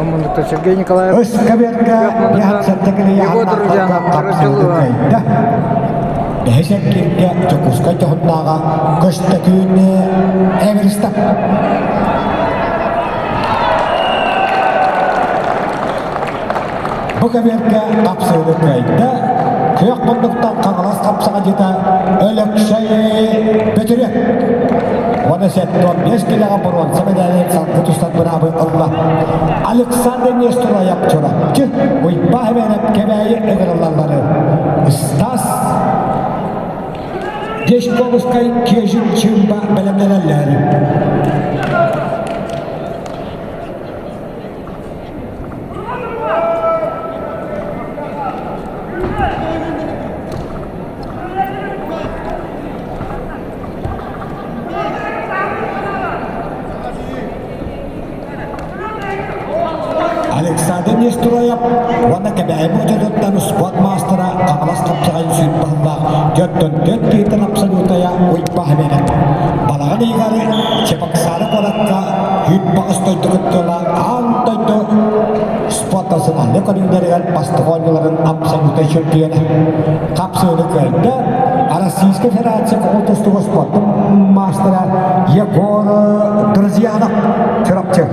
Хаҥ муннуктан Сергей Николаев, Үс кабиэргэ Егор Друзьянов, Чурапчылыга. Бэһис эргииргэ Дьокуускай дьоһуннааҕа Көстөкүүн Эверстов. Бу кабиэргэ хапсыыны кыайда күөх муннуктан Хаҥалас хапсаҕадьыта Өлөксөй Бөтүрүөп. Уонна 75 килэҕэ боруонса мэдээлин салгыы тустан быраабы ылла. Александр Нестероев Чурапчы, Уйбаа Эбээнэп Кэбээйи ыҥырыллаллары Стас Дешковскай Кежин Чымба бэлэмнэнэллэр. Александр Нестроев уонна Кэбээйи муҥутуттан спорт маастара Хаҥалас хапсаҕайын сүүрбаһыллаах 44 киһиттэн абсолютая Уйбаһ Эбэнэп. Балаҕан ыйыгар Чебоксары куоракка 28 дойду кыттыылаах аан дойду спорт национальнай көрүҥнэригэр бастакы оонньууларын абсолютнай чемпиона. Хапсыыны кыайда Российскай Федерация көҥүл тустууга спортун маастара Егор Друзьянов Чурапчы.